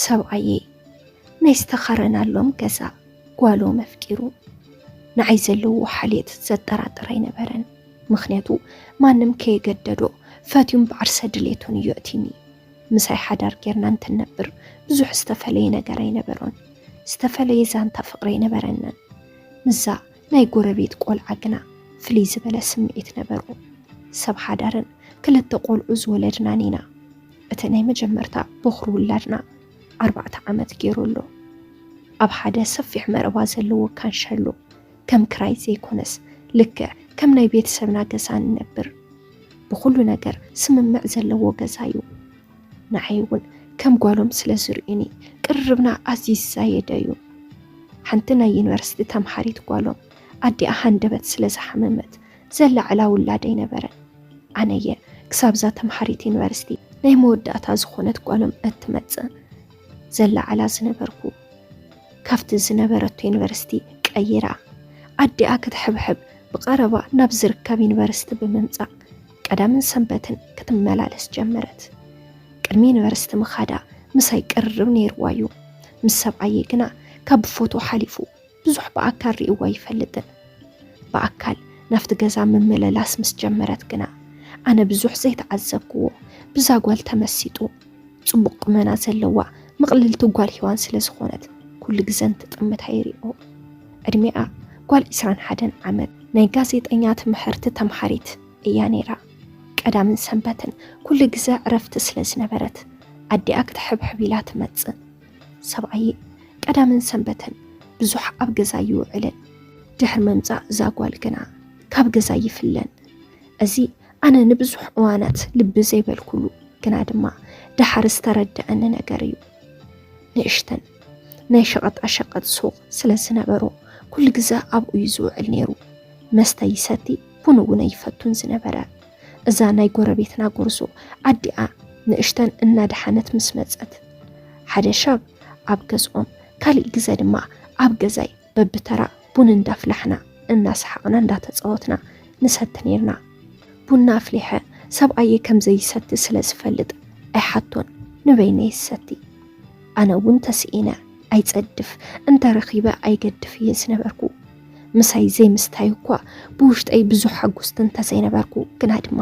ሰብኣየይ ናይ ዝተኻረናሎም ገዛ ጓሎም ኣፍቂሩ፣ ንዓይ ዘለዎ ሓልየት ዘጠራጥር ኣይነበረን። ምኽንያቱ ማንም ከየገደዶ ፈትዩን ብዓርሰ ድሌቱን እዩ ኣእትዩኒ። ምሳይ ሓዳር ጌርና እንትንነብር ብዙሕ ዝተፈለየ ነገር ኣይነበሮን። ዝተፈለየ ዛንታ ፍቕሪ ኣይነበረናን። ምስዛ ናይ ጎረቤት ቆልዓ ግና ፍልይ ዝበለ ስምዒት ነበሮ። ሰብ ሓዳርን ክልተ ቆልዑ ዝወለድናን ኢና። እቲ ናይ መጀመርታ በኹሪ ውላድና ኣርባዕተ ዓመት ገይሩ ኣሎ። ኣብ ሓደ ሰፊሕ መረባ ዘለዎ ካንሸሎ፣ ከም ክራይ ዘይኮነስ ልክዕ ከም ናይ ቤተሰብና ገዛ ንነብር። ብኹሉ ነገር ስምምዕ ዘለዎ ገዛ እዩ። ንዓይ እውን ከም ጓሎም ስለ ዝርእዩኒ ቅርርብና ኣዝዩ ዝዛየደ እዩ። ሓንቲ ናይ ዩኒቨርሲቲ ተምሃሪት ጓሎም ኣዲኣ ሃንደበት ስለ ዝሓመመት ዘላዕላ ውላድ ኣይነበረን። ኣነየ ክሳብ እዛ ተምሃሪት ዩኒቨርሲቲ ናይ መወዳእታ ዝኾነት ጓሎም እትመጽእ ዘላዕላ ዝነበርኩ። ካብቲ ዝነበረቶ ዩኒቨርሲቲ ቀይራ ኣዲኣ ክትሕብሕብ ብቐረባ ናብ ዝርከብ ዩኒቨርሲቲ ብምምጻእ ቀዳምን ሰንበትን ክትመላለስ ጀመረት። ቅድሚ ዩኒቨርሲቲ ምኻዳ ምሳይ ቅርርብ ነይርዋ እዩ። ምስ ሰብኣየ ግና ካብ ፎቶ ሓሊፉ ብዙሕ ብኣካል ርእይዋ ኣይፈልጥን። ብኣካል ናብቲ ገዛ ምምልላስ ምስ ጀመረት ግና ኣነ ብዙሕ ዘይተዓዘብክዎ ብዛ ጓል ተመሲጡ። ጽቡቕ ቁመና ዘለዋ ምቕልልቲ ጓል ሄዋን ስለ ዝኾነት ኩሉ ግዘ እንትጥምታ ይሪኦ። ዕድሜኣ ጓል ዕስራን ሓደን ዓመት ናይ ጋዜጠኛ ትምህርቲ ተምሃሪት እያ ነይራ። ቀዳምን ሰንበትን ኩሉ ግዘ ዕረፍቲ ስለ ዝነበረት ኣዲኣ ክትሕብሕብ ኢላ ትመጽእ። ሰብኣየ ቀዳምን ሰንበትን ብዙሕ ኣብ ገዛ ይውዕልን ድሕሪ ምምጻእ እዛ ጓል ግና ካብ ገዛ ይፍለን። እዚ ኣነ ንብዙሕ እዋናት ልቢ ዘይበልኩሉ ግና ድማ ደሓር ዝተረደኣኒ ነገር እዩ። ንእሽተን ናይ ሸቐጣ ሸቐጥ ሱቕ ስለ ዝነበሮ ኩሉ ግዘ ኣብኡ እዩ ዝውዕል ነይሩ። መስተ ይሰቲ፣ ቡን እውን ኣይፈቱን ዝነበረ። እዛ ናይ ጎረቤትና ጎርዞ ኣዲኣ ንእሽተን እናደሓነት ምስ መጸት ሓደ ሻብ ኣብ ገዝኦም ካሊእ ግዘ ድማ ኣብ ገዛይ በብተራ ቡን እንዳፍላሕና እናሰሓቕና እንዳተፃወትና ንሰቲ ነይርና። ቡና ኣፍሊሐ ሰብኣየ ከም ዘይሰቲ ስለ ዝፈልጥ ኣይሓቶን፣ ንበይነይ ይሰቲ። ኣነ እውን ተስኢነ ኣይፀድፍ፣ እንተረኺበ ኣይገድፍ እየ ዝነበርኩ። ምሳይ ዘይምስታይ እኳ ብውሽጠይ ብዙሕ ሕጉስቲ እንተዘይነበርኩ ግና ድማ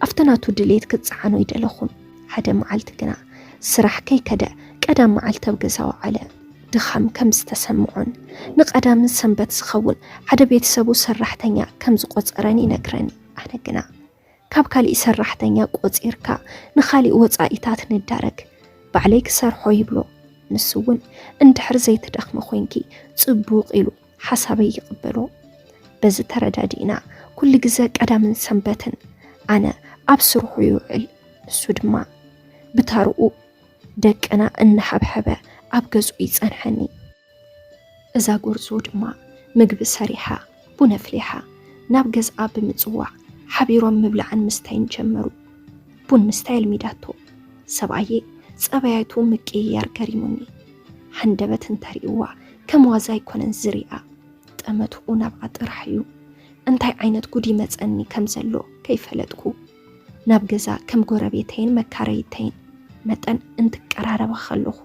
ኣብቲ ናቱ ድሌት ክፀዓኖ ኣይደለኹን። ሓደ መዓልቲ ግና ስራሕ ከይከደ ቀዳም መዓልቲ ኣብ ገዛ ወዓለ። ድኻም ከም ዝተሰምዖን ንቐዳምን ሰንበት ዝኸውን ሓደ ቤተሰቡ ሰራሕተኛ ከም ዝቖጸረን ይነግረኒ። ኣነ ግና ካብ ካሊእ ሰራሕተኛ ቆጺርካ ንኻሊእ ወጻኢታት ንዳረግ፣ ባዕለይ ክሰርሖ ይብሎ። ንሱ እውን እንድሕር ዘይትደኽሚ ኮይንኪ ጽቡቕ ኢሉ ሓሳበይ ይቕበሎ። በዚ ተረዳዲእና ኩሉ ግዘ ቀዳምን ሰንበትን ኣነ ኣብ ስርሑ ይውዕል፣ ንሱ ድማ ብታርኡ ደቅና እናሓብሐበ ኣብ ገዝኡ ይጸንሐኒ። እዛ ጎርዞ ድማ ምግቢ ሰሪሓ፣ ቡን ኣፍሊሓ፣ ናብ ገዝኣ ብምጽዋዕ ሓቢሮም ምብላዕን ምስታይን ጀመሩ። ቡን ምስታይ ኣልሚዳቶ። ሰብኣየ ጸባያቱ ምቅይያር ገሪሙኒ። ሃንደበት እንተሪእዋ ከም ዋዛ ኣይኮነን ዝሪኣ። ጠመትኡ ናብኣ ጥራሕ እዩ። እንታይ ዓይነት ጉድ ይመጸኒ ከም ዘሎ ከይፈለጥኩ ናብ ገዛ ከም ጎረቤተይን መካረይተይን መጠን እንትቀራረባ ከለኹ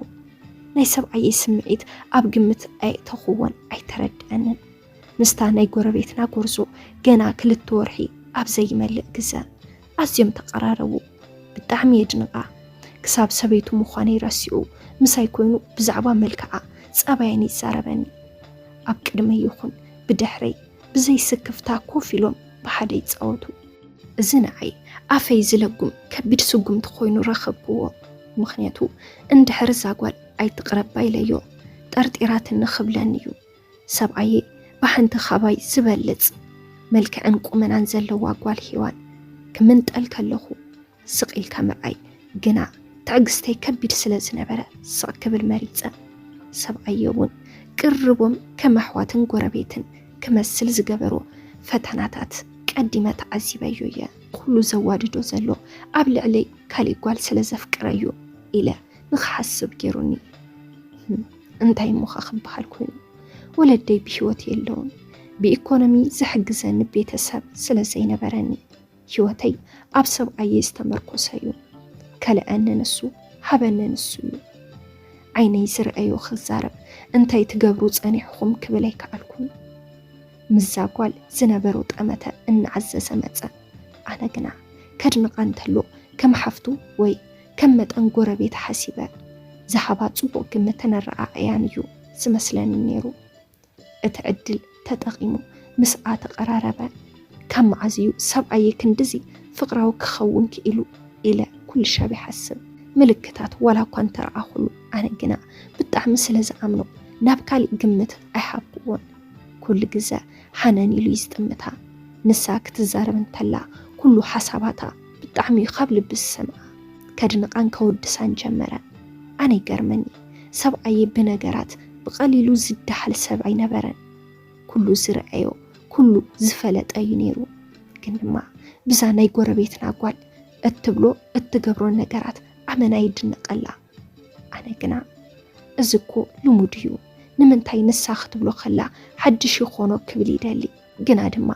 ናይ ሰብኣየይ ስምዒት ኣብ ግምት ኣየእተኹዎን ኣይተረድኣንን። ምስታ ናይ ጎረቤትና ጎርዞ ገና ክልተ ወርሒ ኣብ ዘይመልእ ግዘ ኣዝዮም ተቐራረቡ። ብጣዕሚ የድንቓ። ክሳብ ሰበይቱ ምዃነይ ረሲዑ ምሳይ ኮይኑ ብዛዕባ መልክዓ ጸባያን ይዛረበኒ። ኣብ ቅድመይ ይኹን ብድሕረይ ብዘይ ስክፍታ ኮፍ ኢሎም ብሓደ ይጻወቱ። እዚ ንዓይ ኣፈይ ዝለጉም ከቢድ ስጉምቲ ኮይኑ ረኸብክዎ። ምኽንያቱ እንድሕር እዛ ጓል ኣይትቕረባ ኢለዮ ጠርጢራትኒ ክብለኒ እዩ። ሰብኣየ ብሓንቲ ካባይ ዝበልጽ መልክዕን ቁመናን ዘለዋ ጓል ሄዋን ክምንጠል ከለኹ ስቕ ኢልካ ምርኣይ ግና ትዕግስተይ ከቢድ ስለ ዝነበረ ስቕ ክብል መሪጸ። ሰብኣየ እውን ቅርቦም ከም ኣሕዋትን ጎረቤትን ክመስል ዝገበሮ ፈተናታት ቀዲመ ተዓዚበዮ እየ። ኩሉ ዘዋድዶ ዘሎ ኣብ ልዕለይ ካሊእ ጓል ስለ ዘፍቅረዩ ኢለ ንኽሓስብ ገይሩኒ። ህም፣ እንታይ እሞኻ ክበሃል ኮይኑ? ወለደይ ብህይወት የለውን። ብኢኮኖሚ ዝሕግዘኒ ቤተሰብ ስለ ዘይነበረኒ ህይወተይ ኣብ ሰብኣየይ ዝተመርኮሰ እዩ። ከልአኒ ንሱ፣ ሃበኒ ንሱ እዩ። ዓይነይ ዝረኣዮ ክዛረብ፣ እንታይ ትገብሩ ጸኒሕኹም ክብል ኣይከኣልኩን። ምስዛ ጓል ዝነበሮ ጠመተ እናዓዘዘ መጸ። ኣነ ግና ከድንቓ እንተሎ ከም ሓፍቱ ወይ ከም መጠን ጎረቤት ሓሲበ ዝሃባ ጽቡቕ ግምትን ኣረኣእያን እዩ ዝመስለኒ ነይሩ። እቲ ዕድል ተጠቒሙ ምስኣ ተቐራረበ። ካብ መዓዝ እዩ ሰብኣየይ ክንድዚ ፍቕራዊ ክኸውን ክኢሉ ኢለ ኩሉ ሻብ ይሓስብ። ምልክታት ዋላ እኳ እንተረኣኹሉ ኣነ ግና ብጣዕሚ ስለ ዝኣምኖ ናብ ካሊእ ግምት ኣይሃብኩዎን። ኩሉ ግዘ ሓነን ኢሉ እዩ ዝጥምታ። ንሳ ክትዛረብ እንተላ ኩሉ ሓሳባታ ብጣዕሚ እዩ ካብ ልቢ ዝሰምዓ። ከድንቓን ከወድሳን ጀመረ። ኣነ ይገርመኒ፣ ሰብኣየ ብነገራት ብቐሊሉ ዝደሃል ሰብ ኣይነበረን። ኩሉ ዝረኣዮ ኩሉ ዝፈለጠ እዩ ነይሩ። ግን ድማ ብዛ ናይ ጎረቤትና ጓል እትብሎ እትገብሮ ነገራት ኣመና ይድነቐላ። ኣነ ግና እዚ እኮ ልሙድ እዩ፣ ንምንታይ ንሳ ክትብሎ ከላ ሓድሽ ይኾኖ ክብል ይደሊ። ግና ድማ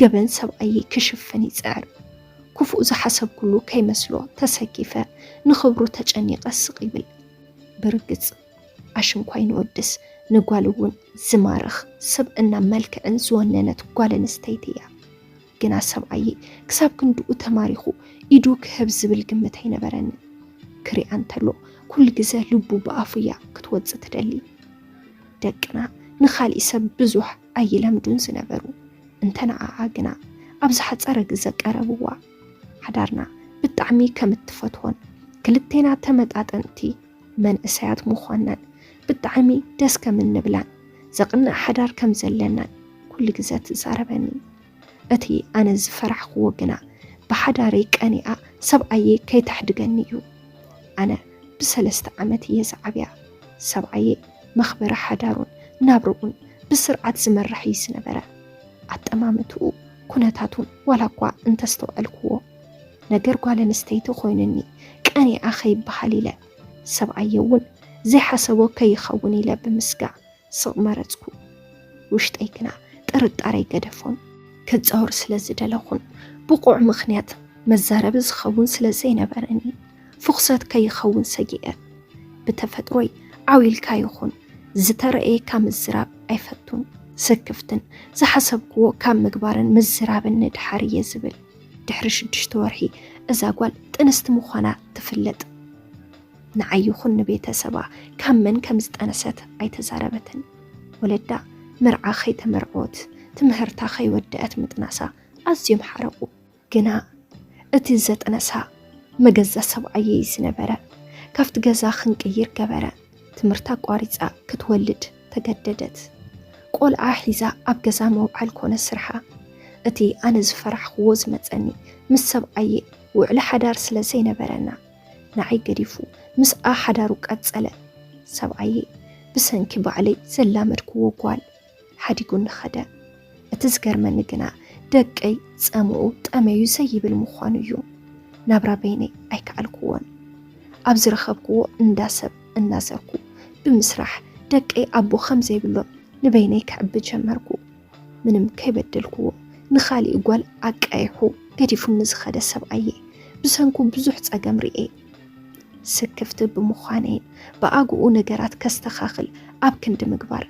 ገበን ሰብኣየይ ክሽፍን ይጽዕር። ክፉእ ዝሓሰብኩሉ ከይመስሎ ተሰኪፈ ንኽብሩ ተጨኒቐ ስቕ ይብል። ብርግጽ ኣሽንኳይ ንወድስ ንጓል እውን ዝማርኽ ስብእና መልክዕን ዝወነነት ጓል ኣንስተይቲ እያ። ግና ሰብኣየይ ክሳብ ክንድኡ ተማሪኹ ኢዱ ክህብ ዝብል ግምት ኣይነበረንን። ክሪኣ እንተሎ ኩሉ ግዘ ልቡ ብኣፉ እያ ክትወፅእ ትደሊ። ደቅና ንኻሊእ ሰብ ብዙሕ ኣይለምዱን ዝነበሩ እንተ ንዓኣ ግና ኣብ ዝሓፀረ ግዘ ቀረብዋ። ሓዳርና ብጣዕሚ ከም እትፈትዎን ክልቴና ተመጣጠንቲ መንእሰያት ምዃንናን ብጣዕሚ ደስ ከም እንብላን ዘቕንእ ሓዳር ከም ዘለናን ኩሉ ግዘ ትዛረበኒ። እቲ ኣነ ዝፈራሕክዎ ግና ብሓዳረይ ቀኒኣ ሰብኣየይ ከይተሕድገኒ እዩ። ኣነ ብሰለስተ ዓመት እየ ዝዓብያ። ሰብኣየይ መኽበሪ ሓዳሩን ናብርኡን ብስርዓት ዝመርሕ እዩ ዝነበረ። ኣጠማምትኡ፣ ኩነታቱን ዋላ እኳ እንተስተውዐልክዎ፣ ነገር ጓል ኣንስተይቲ ኮይኑኒ ቀኒኣ ከይበሃል ኢለ፣ ሰብኣየ እውን ዘይሓሰቦ ከይኸውን ኢለ ብምስጋእ ስቕ መረጽኩ። ውሽጠይ ግና ጥርጣረ ኣይገደፎን። ክጻወር ስለ ዝደለኹን ብቑዕ ምኽንያት መዛረቢ ዝኸውን ስለ ዘይነበረኒ ፍኹሰት ከይኸውን ሰጊኤ። ብተፈጥሮይ ዓው ኢልካ ይኹን ዝተረእየካ ምዝራብ ኣይፈቱን። ስክፍትን ዝሓሰብክዎ ካብ ምግባርን ምዝራብን ንድሓር እየ ዝብል። ድሕሪ ሽዱሽተ ወርሒ እዛ ጓል ጥንስቲ ምዃና ትፍለጥ። ንዓይ ይኹን ንቤተሰባ ካብ መን ከም ዝጠነሰት ኣይተዛረበትን። ወለዳ መርዓ ከይተመርዐወት ትምህርታ ከይወደአት ምጥናሳ ኣዝዮም ሓረቑ። ግና እቲ ዘጥነሳ መገዛ ሰብኣየይ ዝነበረ ካብቲ ገዛ ክንቅይር ገበረ። ትምህርታ ኣቋሪጻ ክትወልድ ተገደደት። ቆልዓ ሒዛ ኣብ ገዛ ምውዓል ኮነ ስርሓ። እቲ ኣነ ዝፈራሕክዎ ዝመጸኒ ምስ ሰብኣየ ውዕሊ ሓዳር ስለ ዘይነበረና ንዓይ ገዲፉ ምስኣ ሓዳሩ ቀጸለ። ሰብኣየ ብሰንኪ ባዕለይ ዘላመድክዎ ጓል ሓዲጉኒ ኸደ። እቲ ዝገርመኒ ግና ደቀይ ጸምኡ ጠመዩ ዘይብል ምዃኑ እዩ። ናብራ በይነይ ኣይከኣልክዎን። ኣብ ዝረኸብክዎ እንዳ ሰብ እናዘርኩ ብምስራሕ ደቀይ ኣቦ ከም ዘይብሎም ንበይነይ ክዕቢ ጀመርኩ። ምንም ከይበደልክዎ ንኻሊእ ጓል ኣቃይሑ ገዲፉኒ ዝኸደ ሰብኣየ ብሰንኩ ብዙሕ ጸገም ርእየ። ስክፍቲ ብምዃነይን ብኣግኡ ነገራት ከስተኻኽል ኣብ ክንዲ ምግባር፣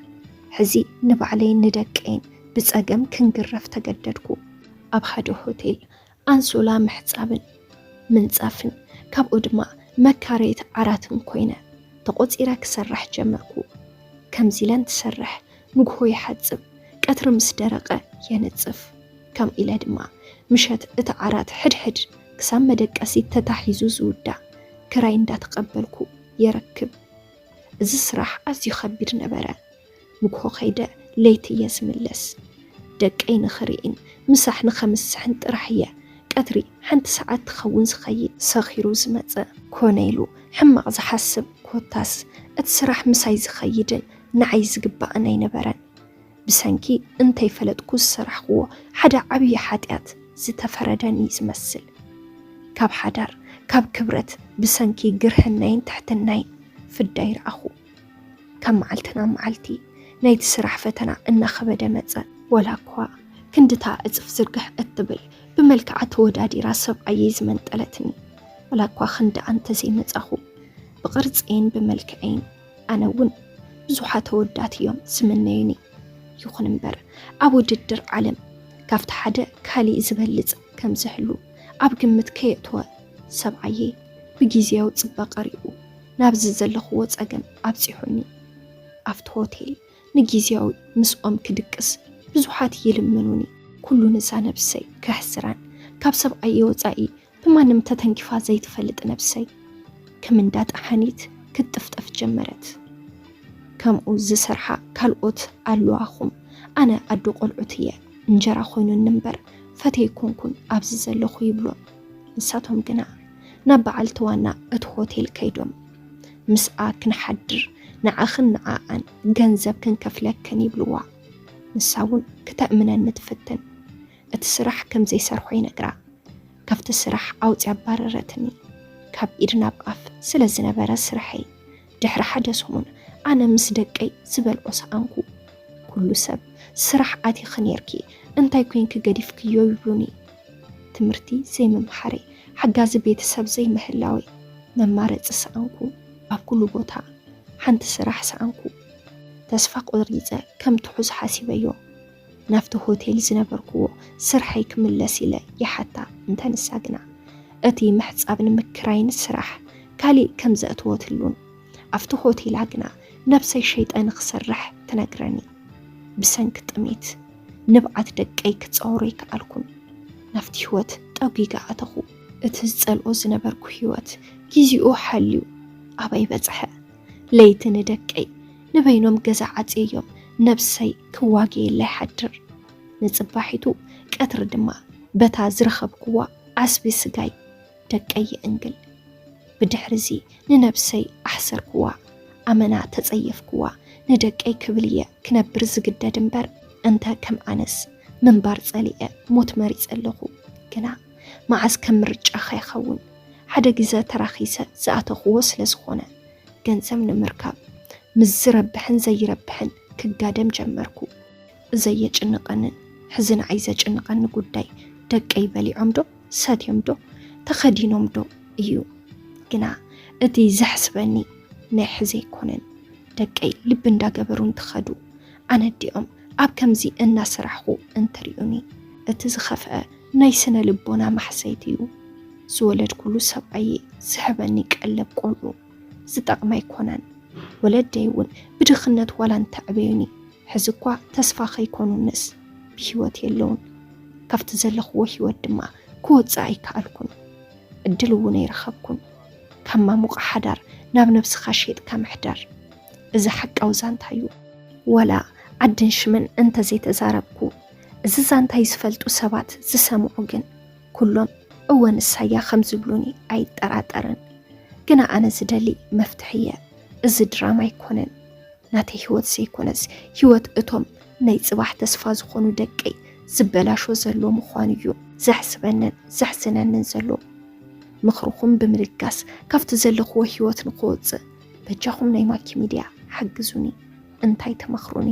ሕዚ ንባዕለይን ንደቀይን ብጸገም ክንግረፍ ተገደድኩ። ኣብ ሓደ ሆቴል ኣንሶላ ምሕጻብን ምንጻፍን፣ ካብኡ ድማ መካረይት ዓራትን ኮይነ ተቖጺረ ክሰርሕ ጀመርኩ። ከምዚ ኢለ እንትሰርሕ ንግሆ ይሓጽብ፣ ቀትሪ ምስ ደረቐ የንጽፍ። ከምኡ ኢለ ድማ ምሸት እቲ ዓራት ሕድሕድ ክሳብ መደቀሲ ተታሒዙ ዝውዳእ ክራይ እንዳተቐበልኩ የረክብ። እዚ ስራሕ ኣዝዩ ከቢድ ነበረ። ንግሆ ከይደ ለይቲ እየ ዝምለስ። ደቀይ ንኽርኢን ምሳሕ ንኸምስሕን ጥራሕ እየ ቀትሪ ሓንቲ ሰዓት ትኸውን ዝኸይድ። ሰኺሩ ዝመጸ ኮነ ኢሉ ሕማቕ ዝሓስብ ኮታስ እቲ ስራሕ ምሳይ ዝኸይድን ንዓይ ዝግባእን ኣይነበረን። ብሰንኪ እንተይፈለጥኩ ዝሰራሕክዎ ሓደ ዓብዪ ሓጢኣት ዝተፈረደኒ እዩ ዝመስል። ካብ ሓዳር፣ ካብ ክብረት ብሰንኪ ግርህናይን ትሕትናይን ፍዳ ይረኣኹ። ካብ መዓልቲ ናብ መዓልቲ ናይቲ ስራሕ ፈተና እናኸበደ መጸ። ወላ እኳ ክንድታ እጽፍ ዝርግሕ እትብል ብመልክዓ ተወዳዲራ ሰብኣየይ ዝመንጠለትኒ፣ ወላ እኳ ክንድኣ እንተዘይመጻኹ ብቕርጸይን ብመልክዐይን ኣነ እውን ብዙሓት ኣወዳት እዮም ዝምነዩኒ። ይኹን እምበር ኣብ ውድድር ዓለም ካብቲ ሓደ ካሊእ ዝበልጽ ከም ዝህሉ ኣብ ግምት ከየእትወ ሰብኣየይ ብግዜያዊ ጽባቐ ሪኡ ናብዚ ዘለኽዎ ጸገም ኣብጺሑኒ። ኣብቲ ሆቴል ንግዜያዊ ምስኦም ክድቅስ ብዙሓት ይልምኑኒ። ኩሉ ነዛ ነብሰይ ከሕስራን ካብ ሰብኣየ ወጻኢ ብማንም ተተንኪፋ ዘይትፈልጥ ነብሰይ ከም እንዳ ጠሓኒት ክትጥፍጠፍ ጀመረት። ከምኡ ዝሰርሓ ካልኦት ኣለዋኹም፣ ኣነ ኣዶ ቆልዑት እየ፣ እንጀራ ኮይኑኒ እምበር ፈትየ ኣይኮንኩን ኣብዚ ዘለኹ ይብሎ። ንሳቶም ግና ናብ በዓልቲ ዋና እቲ ሆቴል ከይዶም ምስኣ ክንሓድር ንዓኽን ንዓኣን ገንዘብ ክንከፍለክን ይብልዋ። ንሳ እውን ክተእምነኒ ትፍትን። እቲ ስራሕ ከም ዘይሰርሖ ይነግራ። ካብቲ ስራሕ ኣውፅያ ኣባረረትኒ። ካብ ኢድ ናብ ኣፍ ስለ ዝነበረ ስርሐይ ድሕሪ ሓደ ሰሙን ኣነ ምስ ደቀይ ዝበልዖ ሰኣንኩ። ኩሉ ሰብ ስራሕ ኣቲኺ ኔርኪ እንታይ ኮይንኪ ገዲፍክዮ ይብሉኒ። ትምህርቲ ዘይምምሃረይ ሓጋዚ ቤተሰብ ዘይምህላወይ መማረፂ ሰኣንኩ። ኣብ ኩሉ ቦታ ሓንቲ ስራሕ ሰኣንኩ። ተስፋ ቆሪፀ ከም ትሑዝ ሓሲበዮ ናብቲ ሆቴል ዝነበርክዎ ስርሐይ ክምለስ ኢለ ይሓታ። እንተ ንሳ ግና እቲ ምሕጻብን ምክራይን ስራሕ ካሊእ ከም ዘእትወትሉን ኣብቲ ሆቴላ ግና ነብሰይ ሸይጠ ንኽሰርሕ ትነግረኒ። ብሰንኪ ጥሜት ንብዓት ደቀይ ክጻወሮ ኣይከኣልኩን። ናብቲ ህይወት ጠጒጋ ኣተኹ። እቲ ዝጸልኦ ዝነበርኩ ህይወት ግዜኡ ሓልዩ ኣባይ በጽሐ። ለይቲ ንደቀይ ንበይኖም ገዛ ዓጽየዮም ነብሰይ ክዋገየላ ይሓድር። ንጽባሒቱ ቀትሪ ድማ በታ ዝረኸብክዋ ዓስቢ ስጋይ ደቀይ ይእንግል። ብድሕርዚ ንነብሰይ ኣሕሰርክዋ፣ ኣመና ተጸየፍክዋ። ንደቀይ ክብል እየ ክነብር ዝግደድ እምበር፣ እንተ ከም ኣነስ ምንባር ጸሊኤ ሞት መሪጸ ኣለኹ። ግና መዓስ ከም ምርጫኻ ይኸውን? ሓደ ግዘ ተራኺሰ ዝኣተኽዎ ስለ ዝኾነ፣ ገንዘብ ንምርካብ ምስ ዝረብሕን ዘይረብሕን ክጋደም ጀመርኩ። ዘየጭንቐንን ሕዚ ንዓይ ዘጭንቐኒ ጉዳይ፣ ደቀይ በሊዖም ዶ ሰትዮም ዶ ተኸዲኖም ዶ እዩ። ግና እቲ ዘሕስበኒ ናይ ሕዚ ኣይኮነን። ደቀይ ልቢ እንዳገበሩ እንትኸዱ፣ ኣነ ኣዲኦም ኣብ ከምዚ እናሰራሕኹ እንትሪኡኒ፣ እቲ ዝኸፍአ ናይ ስነ ልቦና ማሕሰይቲ እዩ። ዝወለድኩሉ ሰብኣየ ዝህበኒ ቀለብ ቆልዑ ዝጠቕማ ኣይኮናን። ወለደይ እውን ብድኽነት ዋላ እንተዕበዩኒ፣ ሕዚ እኳ ተስፋ ከይኮኑንስ ብህይወት የለውን። ካብቲ ዘለኽዎ ህይወት ድማ ክወጽእ ኣይከኣልኩን። ዕድል እውን ኣይረኸብኩን። ካብ ማሙቕ ሓዳር ናብ ነብስኻ ሸይጥካ ምሕዳር፣ እዚ ሓቃዊ ዛንታ እዩ። ዋላ ዓድን ሽምን እንተዘይተዛረብኩ፣ እዚ ዛንታይ ዝፈልጡ ሰባት ዝሰምዑ ግን ኩሎም እወ ንሳ እያ ከም ዝብሉኒ ኣይጠራጠርን። ግና ኣነ ዝደሊ መፍትሒ እየ። እዚ ድራማ ኣይኮነን። ናተይ ህይወት ዘይኮነስ ህይወት እቶም ናይ ጽባሕ ተስፋ ዝኾኑ ደቀይ ዝበላሾ ዘሎ ምዃኑ እዩ ዘሕስበንን ዘሕዝነንን ዘሎ። ምኽርኹም ብምልጋስ ካብቲ ዘለኽዎ ህይወት ንኽወጽእ በጃኹም ናይ ማኪ ሚድያ ሓግዙኒ። እንታይ ትመኽሩኒ?